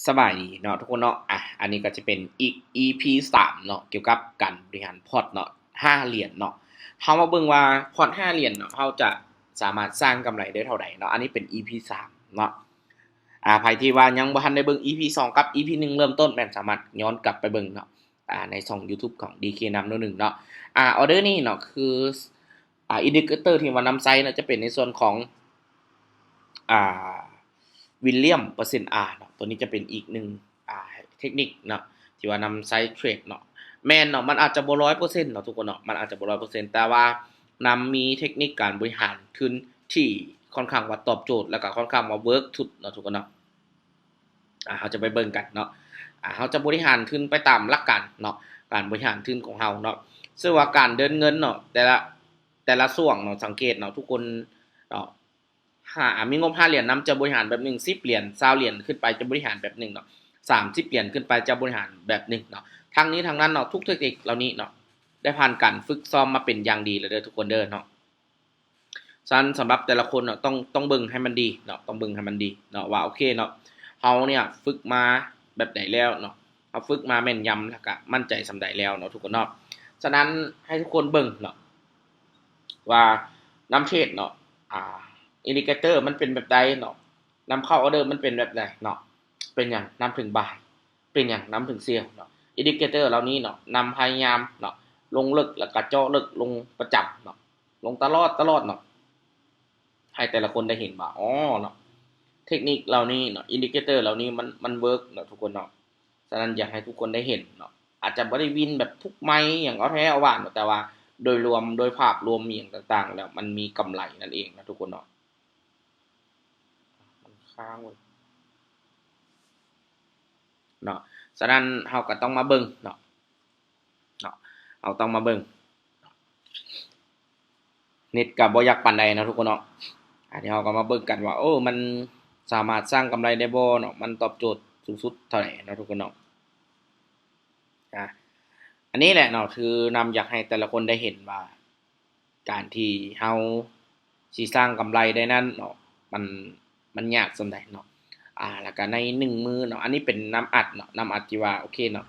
ສະບາຍດີເນາະທຸກຄົນເນາະ ອ່ະ ອັນນີ້ກໍຈະເປັນອີກ ອີພີສາມເນາະ ກ່ຽວກັບການບໍລິຫານພອດເນາະ ຫ້າຫຼຽນເນາະ. ເຮົາມາເບິ່ງວ່າພອດຫ້າຫຼຽນເນາະ ເຮົາຈະສາມາດສ້າງກຳໄລໄດ້ເທົ່າໃດເນາະ. ອັນນີ້ເປັນອີພີສາມເນາະ. ອ່າ ໃຜທີ່ວ່າຍັງບໍ່ທັນໄດ້ເບິ່ງອີພີສອງກັບອີພີໜຶ່ງເລີ່ມຕົ້ນ ແມ່ນສາມາດຍ້ອນກັບໄປເບິ່ງເນາະ ອ່າ ໃນຊ່ອງ YouTube ຂອງ ດີເຄ ນຳໂນໜຶ່ງເນາະ. ອ່າ ອໍເດີນີ້ເນາະ ຄື ອ່າ ອິນດິເຄເຕີທີ່ວ່ານຳໃຊ້ເນາະ ຈະເປັນໃນສ່ວນຂອງ ອ່າ William percent R ເນາະ. ຕົວນີ້ຈະເປັນອີກໜຶ່ງ ອ່າ ເທັກນິກເນາະ ທີ່ວ່ານຳໃຊ້ເທຣດເນາະ. ແມ່ນເນາະ ມັນອາດຈະບໍ່ຮ້ອຍເປີເຊັນເນາະທຸກຄົນເນາະ ມັນອາດຈະບໍ່ຮ້ອຍເປີເຊັນ ແຕ່ວ່ານຳມີເທັກນິກການບໍລິຫານທຶນທີ່ຄ່ອນຂ້າງວ່າຕອບໂຈດ ແລ້ວກໍຄ່ອນຂ້າງວ່າເວີກສຸດເນາະທຸກຄົນເນາະ. ອ່າ ເຮົາຈະໄປເບິ່ງກັນເນາະ ອ່າ ເຮົາຈະບໍລິຫານທຶນໄປຕາມຫຼັກການເນາະ ການບໍລິຫານທຶນຂອງເຮົາເນາະ. ເຊິ່ງວ່າການເດີນເງິນເນາະ ແຕ່ລະ ແຕ່ລະຊ່ວງເນາະ ສັງເກດເນາະທຸກຄົນເນາະ ຫາ ອ່າ ມີງົບຫ້າຫຼຽນນຳ ຈະບໍລິຫານແບບໜຶ່ງ, ສິບຫຼຽນ ຊາວຫຼຽນຂຶ້ນໄປ ຈະບໍລິຫານແບບໜຶ່ງເນາະ, ສາມສິບຫຼຽນຂຶ້ນໄປ ຈະບໍລິຫານແບບໜຶ່ງເນາະ. ທັງນີ້ທັງນັ້ນເນາະ ທຸກເທັກນິກເຫຼົ່ານີ້ເນາະ ໄດ້ຜ່ານການຝຶກຊ້ອມມາເປັນຢ່າງດີແລ້ວເດີທຸກຄົນເດີເນາະ. ສະນັ້ນ ສຳລັບແຕ່ລະຄົນເນາະ ຕ້ອງ ຕ້ອງເບິ່ງໃຫ້ມັນດີເນາະ ຕ້ອງເບິ່ງໃຫ້ມັນດີເນາະ ວ່າໂອເຄເນາະ ເຮົາເນຍຝຶກມາແບບໃດແລ້ວເນາະ ເຮົາຝຶກມາແມ່ນຍຳ ແລ້ວກະໝັ້ນໃຈສ່ຳໃດແລ້ວເນາະທຸກຄົນເນາະ. ສະນັ້ນ ໃຫ້ທຸກຄົນເບິ່ງເນາະ ວ່ານຳເທຣດເນາະ ອ່າ ອິນດິເຄເຕີມັນເປັນແບບໃດເນາະ ນຳເຂົ້າອໍເດີມັນເປັນແບບໃດເນາະ ເປັນຫຍັງນຳເຖິງບາຍ ເປັນຫຍັງນຳເຖິງເຊວເນາະ. ອິນດິເຄເຕີເຫຼົ່ານີ້ເນາະ ນຳພະຍາຍາມເນາະ ລົງເລິກ ແລ້ວກະເຈາະເລິກ ລົງປະຈຳເນາະ ລົງຕະຫຼອດ ຕະຫຼອດເນາະ ໃຫ້ແຕ່ລະຄົນໄດ້ເຫັນວ່າ ອໍ ເນາະ ເທັກນິກເຫຼົ່ານີ້ເນາະ ອິນດິເຄເຕີເຫຼົ່ານີ້ມັນ ມັນເວີກເນາະທຸກຄົນເນາະ. ສະນັ້ນ ຢາກໃຫ້ທຸກຄົນໄດ້ເຫັນເນາະ ອາດຈະບໍ່ໄດ້ວິນແບບທຸກໄມ້ຫຍັງເອົາແທ້ເອົາຫວານເນາະ ແຕ່ວ່າໂດຍລວມ ໂດຍພາບລວມອີ່ຫຍັງຕ່າງໆ ແລ້ວມັນມີກຳໄລນັ້ນເອງເນາະທຸກຄົນເນາະ. ມັນຄ້າງເວີຍ ເນາະ. ສະນັ້ນ ເຮົາກໍຕ້ອງມາເບິ່ງເນາະ ເນາະ ເຮົາຕ້ອງມາເບິ່ງ ເນັດກໍບໍ່ຢາກປານໃດເນາະທຸກຄົນເນາະ. ອັນນີ້ເຮົາກໍມາເບິ່ງກັນວ່າ ໂອ້ ມັນສາມາດສ້າງກຳໄລໄດ້ບໍ່ເນາະ ມັນຕອບໂຈດສູງສຸດເທົ່າໃດເນາະທຸກຄົນເນາະ. ອ່າ ອັນນີ້ແຫຼະເນາະ ຄືນຳຢາກໃຫ້ແຕ່ລະຄົນໄດ້ເຫັນວ່າ ການທີ່ເຮົາຊິສ້າງກຳໄລໄດ້ນັ້ນເນາະ ມັນ ມັນຍາກສ່ຳໃດເນາະ. ອ່າ ແລ້ວກະໃນໜຶ່ງມື້ເນາະ ອັນນີ້ເປັນນຳອັດເນາະ ນຳອັດທີ່ວ່າ ໂອເຄເນາະ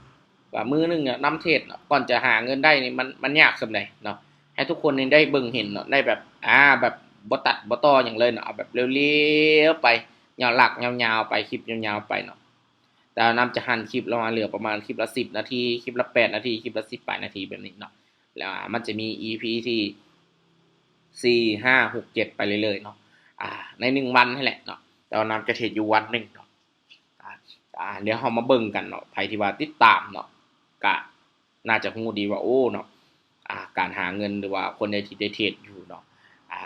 ວ່າມື້ໜຶ່ງເນາະ ນຳເທຣດເນາະ ກ່ອນຈະຫາເງິນໄດ້ນີ້ ມັນ ມັນຍາກສ່ຳໃດເນາະ ໃຫ້ທຸກຄົນນີ້ໄດ້ເບິ່ງເຫັນເນາະ ໄດ້ແບບ ອ່າ ແບບບໍ່ຕັດບໍ່ຕໍ່ຫຍັງເລີຍເນາະ ເອົາແບບລຽວໆໄປ ຍາວລາກຍາວໆໄປ ຄລິບຍາວໆໄປເນາະ. ແຕ່ນຳຈະຫັນຄລິບລະຫວ່າງເຫຼືອປະມານຄລິບລະສິບນາທີ ຄລິບລະແປດນາທີ ຄລິບລະສິບປາຍນາທີແບບນີ້ເນາະ ແລ້ວມັນຈະມີອີພີທີສີ່ ຫ້າ ຫົກ ເຈັດ ໄປເລື້ອຍໆເນາະ ອ່າ ໃນໜຶ່ງວັນຫັ້ນແຫຼະເນາະ ແຕ່ວ່ານຳຈະເທຣດຢູ່ວັນໜຶ່ງເນາະ. ອ່າ ອ່າ ດຽວເຮົາມາເບິ່ງກັນເນາະ ໃຜທີ່ວ່າຕິດຕາມເນາະ ກະໜ້າຈະຮູ້ດີວ່າ ໂອ້ ເນາະ ອ່າ ການຫາເງິນ ຫຼືວ່າຄົນໃດທີ່ໄດ້ເທຣດຢູ່ເນາະ ອ່າ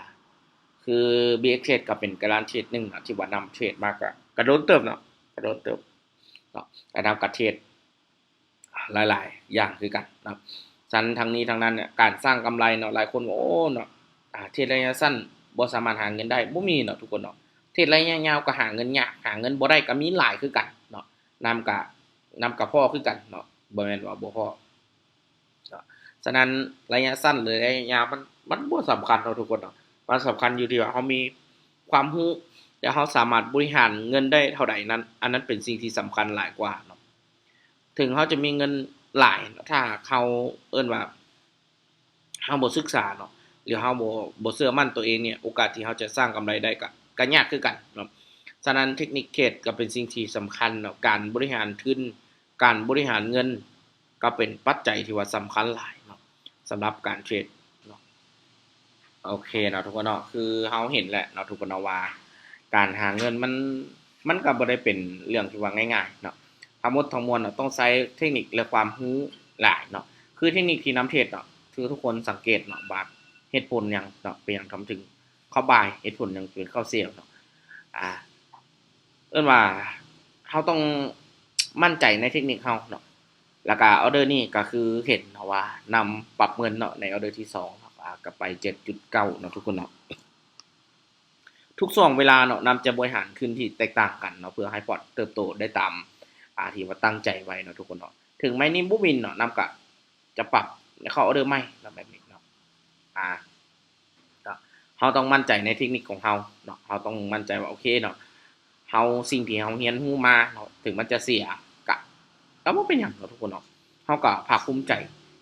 ຄື ບີເອັກເທຣດ ກໍເປັນການເທຣດໜຶ່ງເນາະ ທີ່ວ່ານຳເທຣດມາກະ ກະໂດນເຕີບເນາະ ກະໂດນເຕີບເນາະ ແລະນຳກະເທຣດ ຫຼາຍໆຢ່າງຄືກັນເນາະ. ສະນັ້ນ ທັງນີ້ທັງນັ້ນເນຍ ການສ້າງກຳໄລເນາະ ຫຼາຍຄົນວ່າ ໂອ້ ເນາະ ອ່າ ເທຣດໄລຍະສັ້ນບໍ່ສາມາດຫາເງິນໄດ້ ບໍ່ມີເນາະທຸກຄົນເນາະ ເທຣດໄລຍະຍາວກໍຫາເງິນຍາກ ຫາເງິນບໍ່ໄດ້ກໍມີຫຼາຍຄືກັນເນາະ ນຳກະ ນຳກະພໍ້ຄືກັນເນາະ ບໍ່ແມ່ນວ່າບໍ່ພໍ້ເນາະ. ສະນັ້ນ ໄລຍະສັ້ນ ຫຼື ໄລຍະຍາວ ມັນ ມັນບໍ່ສຳຄັນເນາະທຸກຄົນເນາະ ມັນສຳຄັນຢູ່ທີ່ວ່າເຮົາມີຄວາມຮູ້ ແລະ ເຮົາສາມາດບໍລິຫານເງິນໄດ້ເທົ່າໃດນັ້ນ ອັນນັ້ນເປັນສິ່ງທີ່ສຳຄັນຫຼາຍກວ່າເນາະ. ເຖິງເຮົາຈະມີເງິນຫຼາຍ ຖ້າຫາກເຮົາ ເອີ້ນວ່າ ເຮົາບໍ່ສຶກສາເນາະ ຫຼື ເຮົາບໍ່ ບໍ່ເຊື່ອໝັ້ນຕົວເອງເນຍ ໂອກາດທີ່ເຮົາຈະສ້າງກຳໄລໄດ້ກໍ ກໍຍາກຄືກັນເນາະ. ສະນັ້ນ ເທັກນິກເທຣດກໍເປັນສິ່ງທີ່ສຳຄັນເນາະ ການບໍລິຫານທຶນ ການບໍລິຫານເງິນ ກໍເປັນປັດໄຈທີ່ວ່າສຳຄັນຫຼາຍເນາະ ສຳລັບການເທຣດເນາະ. ໂອເຄເນາະທຸກຄົນເນາະ ຄືເຮົາເຫັນແຫຼະເນາະທຸກຄົນເນາະ ວ່າການຫາເງິນມັນ ມັນກໍບໍ່ໄດ້ເປັນເລື່ອງທີ່ວ່າງ່າຍໆເນາະ ທັງໝົດທັງມວນເນາະ ຕ້ອງໃຊ້ເທັກນິກ ແລະ ຄວາມຮູ້ຫຼາຍເນາະ. ຄືເທັກນິກທີ່ນຳເທຣດເນາະ ຄືທຸກຄົນສັງເກດເນາະ ວ່າເຫດຜົນຫຍັງເນາະ ເປັນຫຍັງເຮົາເຖິງເຂົ້າບາຍ ເຫດຜົນຫຍັງເປັນເຂົ້າເຊວເນາະ ອ່າ ເອີ້ນວ່າເຮົາຕ້ອງໝັ້ນໃຈໃນເທັກນິກເຮົາເນາະ. ແລ້ວກະອໍເດີນີ້ກໍຄືເຫັນເນາະວ່ານຳປັບເງິນເນາະ ໃນອໍເດີທີສອງເນາະ ອ່າ ກໍໄປເຈັດຈຸດເກົ້າເນາະທຸກຄົນເນາະ. ທຸກຊ່ວງເວລາເນາະ ນຳຈະບໍລິຫານຂຶ້ນທີ່ແຕກຕ່າງກັນເນາະ ເພື່ອໃຫ້ພອດເຕີບໂຕໄດ້ຕາມ ອ່າ ທີ່ວ່າຕັ້ງໃຈໄວ້ເນາະທຸກຄົນເນາະ. ເຖິງໄມ້ນີ້ບໍ່ວິນເນາະ ນຳກະຈະປັບເຂົ້າອໍເດີໃໝ່ເນາະ ແບບນີ້ເນາະ ອ່າ ເນາະ ເຮົາຕ້ອງໝັ້ນໃຈໃນເທັກນິກຂອງເຮົາເນາະ ເຮົາຕ້ອງໝັ້ນໃຈວ່າ ໂອເຄເນາະ ເຮົາ ສິ່ງທີ່ເຮົາຮຽນຮູ້ມາເນາະ ເຖິງມັນຈະເສຍ ກະ ກະບໍ່ເປັນຫຍັງເນາະທຸກຄົນເນາະ. ເຮົາກະພາກພູມໃຈ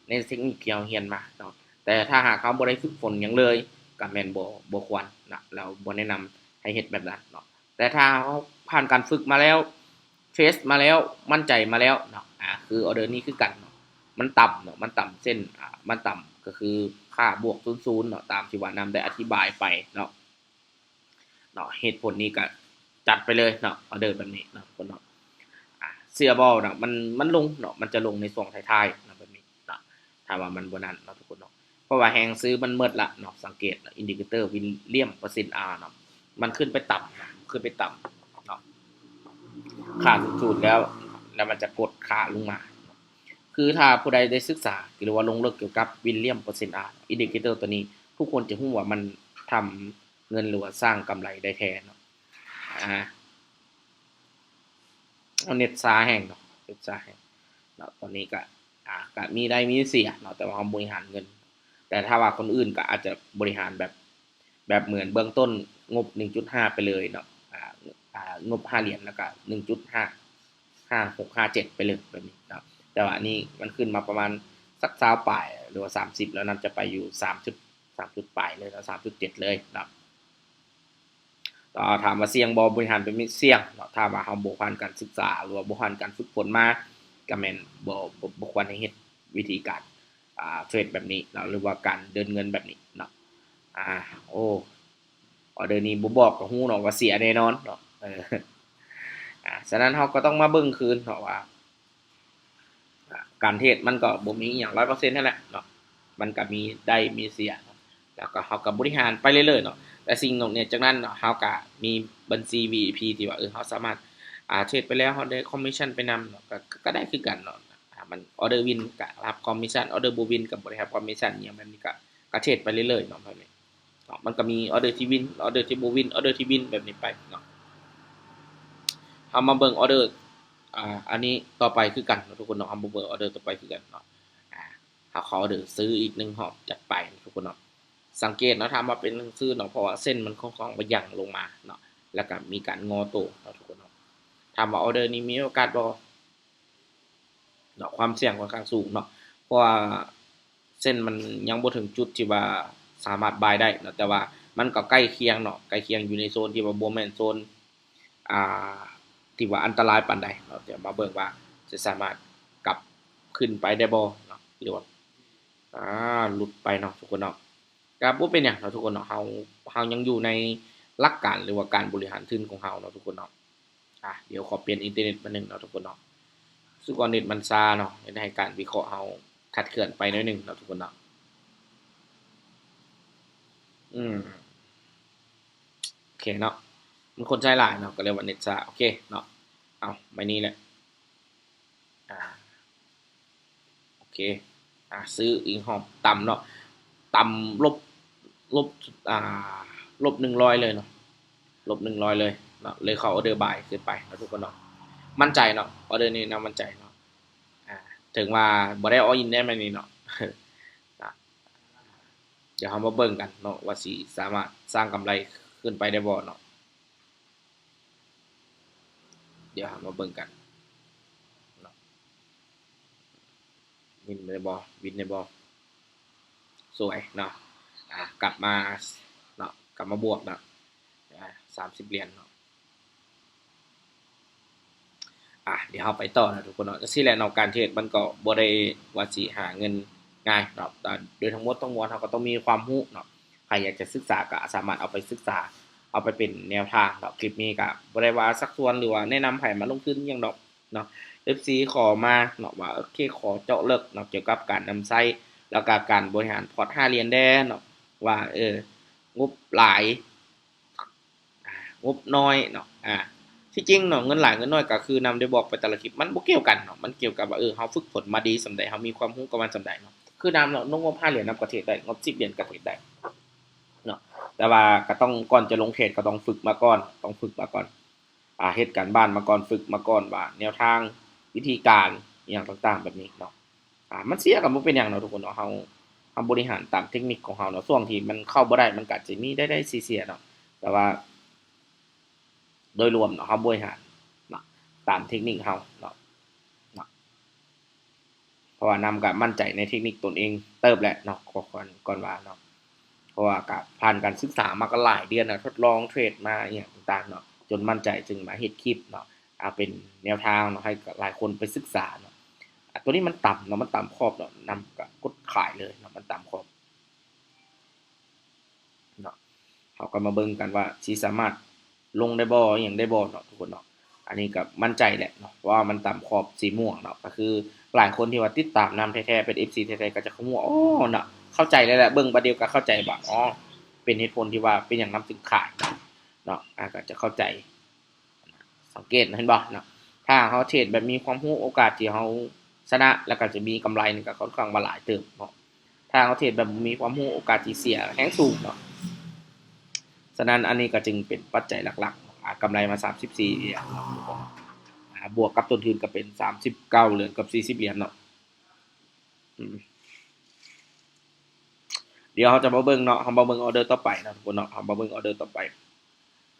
ໃນເທັກນິກທີ່ເຮົາຮຽນມາເນາະ. ແຕ່ຖ້າຫາກເຮົາບໍ່ໄດ້ຝຶກຝົນຫຍັງເລີຍ ກະແມ່ນບໍ່ ບໍ່ຄວນນະ ແລ້ວບໍ່ແນະນຳໃຫ້ເຮັດແບບນັ້ນເນາະ. ແຕ່ຖ້າເຮົາຜ່ານການຝຶກມາແລ້ວ ເທສມາແລ້ວ ໝັ້ນໃຈມາແລ້ວເນາະ ອາ ຄືອໍເດີນີ້ຄືກັນເນາະ ມັນຕ່ຳເນາະ ມັນຕ່ຳເຊັ່ນ ອາ ມັນຕ່ຳ ກໍຄືຄ່າບວກສູນໆເນາະ ຕາມທີ່ວ່ານ້ຳໄດ້ອະທິບາຍໄປເນາະ. ເນາະ ເຫດຜົນນີ້ກໍຈັດໄປເລີຍເນາະ ອໍເດີແບບນີ້ເນາະ ທຸກຄົນເນາະ. ອາ ເຊື່ອບໍ່ເນາະ ມັນ ມັນລົງເນາະ ມັນຈະລົງໃນຊ່ວງທ້າຍໆເນາະ ແບບນີ້ເນາະ ຖ້າວ່າມັນບໍ່ນັ້ນເນາະ ທຸກຄົນເນາະ. ເພາະວ່າແຮງຊື້ມັນໝົດລະເນາະ ສັງເກດເນາະ ອິນດິເຄເຕີວິນລຽມເປີເຊັນອາເນາະ ມັນຂຶ້ນໄປຕ່ຳ ຂຶ້ນໄປຕ່ຳເນາະ ຄ່າສູງສຸດແລ້ວ ແລ້ວມັນຈະກົດຄ່າລົງມາເນາະ. ຄືຖ້າຜູ້ໃດໄດ້ສຶກສາ ຫຼືວ່າລົງເລິກກ່ຽວກັບວິນລຽມເປີເຊັນອາ ອິນດິເຄເຕີຕົວນີ້ ທຸກຄົນຈະຮູ້ວ່າມັນທຳ ເງິນ ຫຼືວ່າສ້າງກຳໄລໄດ້ແທ້ເນາະ. ອາ ເອົາ ເນັດຊ້າແຮງເນາະ ເນັດຊ້າແຮງເນາະ. ຕອນນີ້ກະ ອາ ກະມີໄດ້ມີເສຍເນາະ ແຕ່ວ່າເຮົາບໍລິຫານເງິນ. ແຕ່ຖ້າວ່າຄົນອື່ນກະອາດຈະບໍລິຫານແບບ ແບບເໝືອນເບື້ອງຕົ້ນ ງົບໜຶ່ງຈຸດຫ້າໄປເລີຍເນາະ ອາ ອາ ງົບຫ້າຫຼຽນ ແລ້ວກະໜຶ່ງຈຸດຫ້າ ຫ້າຫົກ ຫ້າເຈັດໄປເລີຍແບບນີ້ເນາະ. ແຕ່ວ່າອັນນີ້ມັນຂຶ້ນມາປະມານສັກຊາວປາຍ ຫຼືວ່າສາມສິບ ແລ້ວ ໜ້າຈະໄປຢູ່ສາມຈຸດ ສາມຈຸດປາຍເລີຍເນາະ ສາມຈຸດເຈັດເລີຍເນາະ. ກໍຖາມວ່າສ່ຽງບໍ່ ບໍລິຫານແບບນີ້? ສ່ຽງເນາະ ຖ້າວ່າເຮົາບໍ່ຜ່ານການສຶກສາ ຫຼືວ່າບໍ່ຜ່ານການຝຶກຝົນມາ ກໍແມ່ນບໍ່ ບໍ່ ບໍ່ຄວນໃຫ້ເຮັດວິທີການ ອ່າ ເທຣດແບບນີ້ເນາະ ຫຼືວ່າການເດີນເງິນແບບນີ້ເນາະ. ອາ ໂອ້ ອໍເດີນີ້ບໍ່ບອກກໍຮູ້ເນາະວ່າເສຍແນ່ນອນເນາະ. ເອີ ອາ ສະນັ້ນເຮົາກໍຕ້ອງມາເບິ່ງຄືນເນາະວ່າ ການເທຣດມັນກໍບໍ່ມີອີ່ຫຍັງຮ້ອຍເປີເຊັນຫັ້ນແຫຼະເນາະ ມັນກໍມີໄດ້ມີເສຍເນາະ ແລ້ວກໍເຮົາກໍບໍລິຫານໄປເລື້ອຍໆເນາະ. ແຕ່ສິ່ງນອກເໜືອຈາກນັ້ນເນາະ ເຮົາກໍມີບັນຊີ ວີໄອພີ ທີ່ວ່າ ເອີ ເຮົາສາມາດ ອາ ເທຣດໄປແລ້ວ ເຮົາໄດ້ຄອມມິດຊັນໄປນຳເນາະ ກໍ ກໍໄດ້ຄືກັນເນາະ. ອາ ມັນ ອໍເດີວິນກໍຮັບຄອມມິດຊັນ ອໍເດີບໍ່ວິນກໍບໍ່ໄດ້ຮັບຄອມມິດຊັນ ອີ່ຫຍັງແບບນີ້ ກໍ ກໍເທຣດໄປເລື້ອຍໆເນາະ ແບບນີ້ເນາະ. ມັນກໍມີອໍເດີທີ່ວິນ ອໍເດີທີ່ບໍ່ວິນ ອໍເດີທີ່ວິນ ແບບນີ້ໄປເນາະ. ເຮົາມາເບິ່ງອໍເດີ ອາ ອັນນີ້ຕໍ່ໄປຄືກັນເນາະ ທຸກຄົນເນາະ. ເຮົາມາເບິ່ງອໍເດີຕໍ່ໄປຄືກັນເນາະ. ອາ ເຮົາເຂົ້າອໍເດີຊື້ອີກໜຶ່ງຮອບ ຈັດໄປເນາະ ທຸກຄົນເນາະ. ສັງເກດເນາະ ຖາມວ່າເປັນຫຍັງຊື້ເນາະ ເພາະວ່າເສັ້ນມັນຄ່ອນຂ້າງໄປຫຍັ່ງລົງມາເນາະ ແລ້ວກໍມີການງໍໂຕເນາະ ທຸກຄົນເນາະ. ຖາມວ່າອໍເດີນີ້ມີໂອກາດບໍ່? ເນາະ ຄວາມສ່ຽງຂ້ອນຂ້າງສູງເນາະ ເພາະວ່າເສັ້ນມັນຍັງບໍ່ເຖິງຈຸດທີ່ວ່າສາມາດບາຍໄດ້ເນາະ ແຕ່ວ່າມັນກໍໃກ້ຄຽງເນາະ ໃກ້ຄຽງຢູ່ໃນໂຊນທີ່ວ່າບໍ່ແມ່ນໂຊນ ອ່າ ທີ່ວ່າອັນຕະລາຍປານໃດເນາະ. ດຽວມາເບິ່ງວ່າຈະສາມາດກັບຂຶ້ນໄປໄດ້ບໍ່ເນາະ ຫຼືວ່າ ອ່າ ຫຼຸດໄປເນາະ ທຸກຄົນເນາະ. ກໍບໍ່ເປັນຫຍັງເນາະ ທຸກຄົນເນາະ ເຮົາ ເຮົາຍັງຢູ່ໃນຫຼັກການ ຫຼືວ່າການບໍລິຫານທຶນຂອງເຮົາເນາະ ທຸກຄົນເນາະ. ອາ ດຽວຂໍປ່ຽນອິນເຕີເນັດບາດໜຶ່ງເນາະ ທຸກຄົນເນາະ. ຮູ້ສຶກວ່າເນັດມັນຊ້າເນາະ ເຮັດໃຫ້ການວິເຄາະເຮົາຄາດເຄື່ອນໄປໜ້ອຍໜຶ່ງເນາະ ທຸກຄົນເນາະ. ອືມ ໂອເຄເນາະ ມັນຄົນໃຊ້ຫຼາຍເນາະ ກໍເລີຍວ່າເນັດຊ້າ. ໂອເຄເນາະ ເອົາ ໄມ້ນີ້ແຫຼະ ອາ ໂອເຄ ອາ ຊື້ອີກຮອບ ຕ່ຳເນາະ ຕ່ຳລົບ ລົບ ອ່າ ລົບໜຶ່ງຮ້ອຍເລີຍເນາະ ລົບໜຶ່ງຮ້ອຍເລີຍເນາະ. ເລີຍເຂົ້າອໍເດີບາຍຂຶ້ນໄປເນາະ ທຸກຄົນເນາະ. ໝັ້ນໃຈເນາະ ອໍເດີນີ້ນະ ໝັ້ນໃຈເນາະ. ອາ ເຖິງວ່າບໍ່ໄດ້ອໍອິນໄດ້ແມ່ນນີ້ເນາະ. ດຽວເຮົາມາເບິ່ງກັນເນາະ ວ່າຊິສາມາດສ້າງກຳໄລຂຶ້ນໄປໄດ້ບໍ່ເນາະ. ດຽວເຮົາມາເບິ່ງກັນເນາະ ວິນໄດ້ບໍ່ ວິນໄດ້ບໍ່. ສວຍເນາະ ອາ ກັບມາເນາະ ກັບມາບວກເນາະ ອາ ສາມສິບຫຼຽນເນາະ. ອາ ດຽວເຮົາໄປຕໍ່ເນາະ ທຸກຄົນເນາະ. ຈັ່ງຊີ້ແຫຼະເນາະ ການເທຣດມັນກໍບໍ່ໄດ້ວ່າຊິຫາເງິນງ່າຍເນາະ ແຕ່ໂດຍທັງໝົດທັງມວນເຮົາກໍຕ້ອງມີຄວາມຮູ້ເນາະ. ໃຜຢາກຈະສຶກສາກໍສາມາດເອົາໄປສຶກສາ ເອົາໄປເປັນແນວທາງເນາະ. ຄລິບນີ້ກໍບໍ່ໄດ້ວ່າຊັກຊວນ ຫຼືວ່າແນະນຳໃຫ້ມາລົງທຶນຫຍັງດອກເນາະ. ເອັຟຊີຂໍມາເນາະ ວ່າ ໂອເຄ ຂໍເຈາະເລິກເນາະ ກ່ຽວກັບການນຳໃຊ້ ແລ້ວກໍການບໍລິຫານພອດຫ້າຫຼຽນແດ່ເນາະ ວ່າ ເອີ ງົບຫຼາຍ ອ່າ ງົບນ້ອຍເນາະ. ອ່າ ທີ່ຈິງເນາະ ເງິນຫຼາຍເງິນນ້ອຍກໍຄືນຳໄດ້ບອກໄປແຕ່ລະຄລິບ ມັນບໍ່ກ່ຽວກັນເນາະ. ມັນກ່ຽວກັບວ່າ ເອີ ເຮົາຝຶກຝົນມາດີສ່ຳໃດ ເຮົາມີຄວາມຮູ້ກັບມັນສ່ຳໃດເນາະ. ຄືນຳເນາະ ງົບຫ້າຫຼຽນນຳກໍເທຣດໄດ້ ງົບສິບຫຼຽນກໍເທຣດໄດ້ເນາະ. ແຕ່ວ່າກໍຕ້ອງ ກ່ອນຈະລົງເທຣດກໍຕ້ອງຝຶກມາກ່ອນ ຕ້ອງຝຶກມາກ່ອນ ອ່າ ເຮັດການບ້ານມາກ່ອນ ຝຶກມາກ່ອນວ່າແນວທາງ ວິທີການ ອີ່ຫຍັງຕ່າງໆແບບນີ້ເນາະ. ອ່າ ມັນເສຍກໍບໍ່ເປັນຫຍັງເນາະ ທຸກຄົນເນາະ. ເຮົາ ເຮົາບໍລິຫານຕາມເທັກນິກຂອງເຮົາເນາະ. ຊ່ວງທີ່ມັນເຂົ້າບໍ່ໄດ້ ມັນກໍອາດຈະມີໄດ້ ໄດ້ເສຍໆເນາະ ແຕ່ວ່າໂດຍລວມເນາະ ເຮົາບໍລິຫານເນາະ ຕາມເທັກນິກເຮົາເນາະ ເນາະ ເພາະວ່ານຳກໍໝັ້ນໃຈໃນເທັກນິກຕົນເອງເຕີບແຫຼະເນາະ ກໍຄວນ ຄວນວ່າເນາະ ເພາະວ່າກໍຜ່ານການສຶກສາມາກໍຫຼາຍເດືອນນະ ທົດລອງເທຣດມາອີ່ຫຍັງຕ່າງໆເນາະ ຈົນໝັ້ນໃຈຈຶ່ງມາເຮັດຄລິບເນາະ ເອົາເປັນແນວທາງເນາະ ໃຫ້ກັບຫຼາຍຄົນໄປສຶກສາເນາະ. ອາ ຕົວນີ້ມັນຕ່ຳເນາະ ມັນຕ່ຳຂອບເນາະ ນຳກໍກົດຂາຍເລີຍເນາະ ມັນຕ່ຳຂອບເນາະ. ເຮົາກໍມາເບິ່ງກັນວ່າຊິສາມາດລົງໄດ້ບໍ່ ອີ່ຫຍັງໄດ້ບໍ່ເນາະ ທຸກຄົນເນາະ. ອັນນີ້ກໍໝັ້ນໃຈແຫຼະເນາະ ເພາະວ່າມັນຕ່ຳຂອບສີມ່ວງເນາະ ກໍຄືຫຼາຍຄົນທີ່ວ່າຕິດຕາມນຳແທ້ໆ ເປັນເອັຟຊີແທ້ໆ ກໍຈະຮູ້ ອໍ ເນາະ ເຂົ້າໃຈແລ້ວແຫຼະ ເບິ່ງບາດດຽວກໍເຂົ້າໃຈວ່າ ອໍ ເປັນເຫດຜົນທີ່ວ່າເປັນຫຍັງນຳຈຶ່ງຂາຍເນາະ ອາ ກໍຈະເຂົ້າໃຈ ສັງເກດເຫັນບໍ່ເນາະ ຖ້າເຮົາເທຣດແບບມີຄວາມຮູ້ ໂອກາດທີ່ເຮົາຊະນະ ແລ້ວກໍຈະມີກຳໄລນີ້ກໍຄ່ອນຂ້າງວ່າຫຼາຍເຕີບເນາະ. ຖ້າເຮົາເທຣດແບບບໍ່ມີຄວາມຮູ້ ໂອກາດທີ່ເສຍແຮງສູງເນາະ. ສະນັ້ນ ອັນນີ້ກໍຈຶ່ງເປັນປັດໄຈຫຼັກໆ ອາ ກຳໄລມາສາມສິບສີ່ຫຼຽນເນາະ ອາ ບວກກັບຕົ້ນທຶນກໍເປັນສາມສິບເກົ້າຫຼຽນກັບສີ່ສິບຫຼຽນເນາະ. ອືມ ດຽວເຮົາຈະມາເບິ່ງເນາະ ເຮົາມາເບິ່ງອໍເດີຕໍ່ໄປເນາະ ທຸກຄົນເນາະ ເຮົາມາເບິ່ງອໍເດີຕໍ່ໄປ.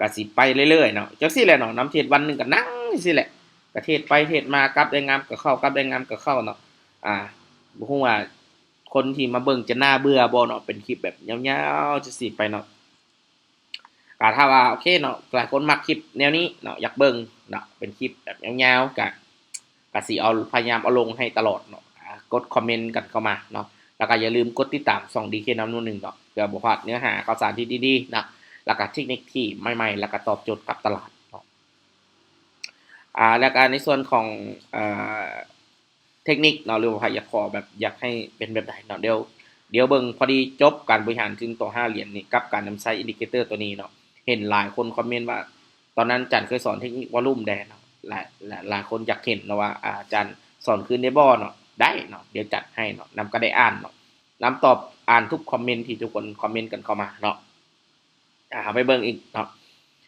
ກະຊິໄປເລື້ອຍໆເນາະ ຈັ່ງຊີ້ແຫຼະເນາະ ນຳເທດວັນໜຶ່ງກະນັ່ງຈັ່ງຊີ້ແຫຼະ ກະເທດໄປເທດມາ ກັບໄດ້ງາມກະເຂົ້າ ກັບໄດ້ງາມກະເຂົ້າເນາະ. ອາ ບໍ່ຮູ້ວ່າຄົນທີ່ມາເບິ່ງຈະໜ້າເບື່ອບໍ່ເນາະ ເປັນຄລິບແບບຍາວໆຈັ່ງຊີ້ໄປເນາະ. ກະຖ້າວ່າໂອເຄເນາະ ຫຼາຍຄົນມັກຄລິບແນວນີ້ເນາະ ຢາກເບິ່ງເນາະ ເປັນຄລິບແບບຍາວໆ ກະ ກະຊິເອົາ ພະຍາຍາມເອົາລົງໃຫ້ຕະຫຼອດເນາະ. ອາ ກົດຄອມເມັນກັນເຂົ້າມາເນາະ ແລ້ວກໍຢ່າລືມກົດຕິດຕາມຊ່ອງດີເຄນຳໜຶ່ງເນາະ ເພື່ອບໍ່ພາດເນື້ອຫາຂ່າວສານທີ່ດີໆເນາະ ແລ້ວກໍເທັກນິກທີ່ໃໝ່ໆ ແລ້ວກໍຕອບໂຈດກັບຕະຫຼາດເນາະ. ອາ ແລ້ວກໍໃນສ່ວນຂອງ ເອີ ເທັກນິກເນາະ ຫຼືວ່າໃຜຢາກຂໍແບບ ຢາກໃຫ້ເປັນແບບໃດເນາະ ດຽວ ດຽວເບິ່ງ. ພໍດີຈົບການບໍລິຫານທຶນຕໍ່ຫ້າຫຼຽນນີ້ ກັບການນຳໃຊ້ອິນດິເຄເຕີຕົວນີ້ເນາະ ເຫັນຫຼາຍຄົນຄອມເມັນວ່າ ຕອນນັ້ນຈັນເຄີຍສອນເທັກນິກວອນລຸມແດ່ເນາະ ຫຼາຍ ຫຼາຍ ຫຼາຍຄົນຢາກເຫັນເນາະວ່າ ອາ ອາຈານສອນຄືນໄດ້ບໍ່ເນາະ. ໄດ້ເນາະ ດຽວຈັດໃຫ້ເນາະ ນຳກໍໄດ້ອ່ານເນາະ ນຳຕອບອ່ານທຸກຄອມເມັນທີ່ທຸກຄົນຄອມເມັນກັນເຂົ້າມາເນາະ. ອາ ເຮົາໄປເບິ່ງອີກເນາະ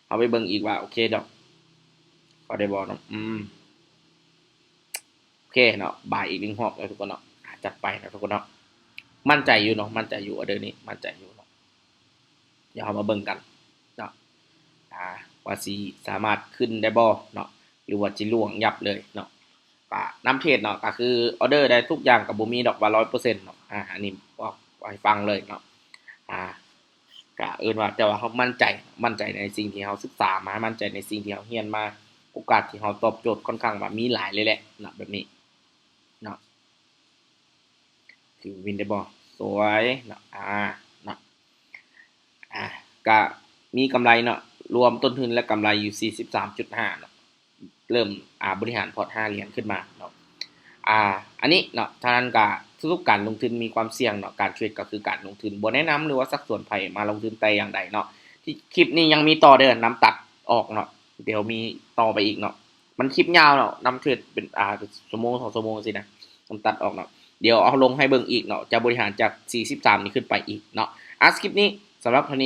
ເຮົາໄປເບິ່ງອີກວ່າໂອເຄດອກ ເຂົ້າໄດ້ບໍ່ເນາະ. ອືມ ໂອເຄເນາະ ບາຍອີກໜຶ່ງຮອບເນາະ ທຸກຄົນເນາະ. ອາ ຈັດໄປເນາະ ທຸກຄົນເນາະ ໝັ້ນໃຈຢູ່ເນາະ ໝັ້ນໃຈຢູ່ ອໍເດີນີ້ໝັ້ນໃຈຢູ່ເນາະ. ດຽວເຮົາມາເບິ່ງກັນເນາະ ອາ ວ່າຊິສາມາດຂຶ້ນໄດ້ບໍ່ເນາະ ຫຼືວ່າຊິລ່ວງຍັບເລີຍເນາະ. ກະນຳເທດເນາະ ກະຄືອໍເດີໄດ້ທຸກຢ່າງ ກະບໍ່ມີດອກວ່າຮ້ອຍເປີເຊັນເນາະ. ອາ ອັນນີ້ບອກໃຫ້ຟັງເລີຍເນາະ ອາ ກະເອີ້ນວ່າ ແຕ່ວ່າເຮົາໝັ້ນໃຈ ໝັ້ນໃຈໃນສິ່ງທີ່ເຮົາສຶກສາມາ ໝັ້ນໃຈໃນສິ່ງທີ່ເຮົາຮຽນມາ ໂອກາດທີ່ເຮົາຕອບໂຈດຄ່ອນຂ້າງວ່າມີຫຼາຍເລີຍແຫຼະເນາະ ແບບນີ້ເນາະ. ຄືວິນໄດ້ບໍ່ ສວຍເນາະ ອາ ເນາະ ອາ ກະມີກຳໄລເນາະ ລວມຕົ້ນທຶນ ແລະ ກຳໄລຢູ່ສີ່ສິບສາມຈຸດຫ້າເນາະ ເລີ່ມ ອາ ບໍລິຫານພອດຫ້າຫຼຽນຂຶ້ນມາເນາະ. ອາ ອັນນີ້ເນາະ ທາງນັ້ນກະ ທຸກໆການລົງທຶນມີຄວາມສ່ຽງເນາະ ການເທຣດກໍຄືການລົງທຶນ ບໍ່ແນະນຳ ຫຼືວ່າຊັກຊວນໃຜມາລົງທຶນແຕ່ຢ່າງໃດເນາະ. ທີ່ຄລິບນີ້ຍັງມີຕໍ່ເດີ ນຳຕັດອອກເນາະ ດຽວມີຕໍ່ໄປອີກເນາະ ມັນຄລິບຍາວເນາະ ນຳເທຣດເປັນ ອາ ຊົ່ວໂມງສອງຊົ່ວໂມງຊີ້ນະ ນຳຕັດອອກເນາະ. ດຽວເອົາລົງໃຫ້ເບິ່ງອີກເນາະ ຈະບໍລິຫານຈາກສີ່ສິບສາມນີ້ຂຶ້ນໄປອີກເນາະ. ອາ ຄລິບນີ້ສຳລັບເທົ່ານີ້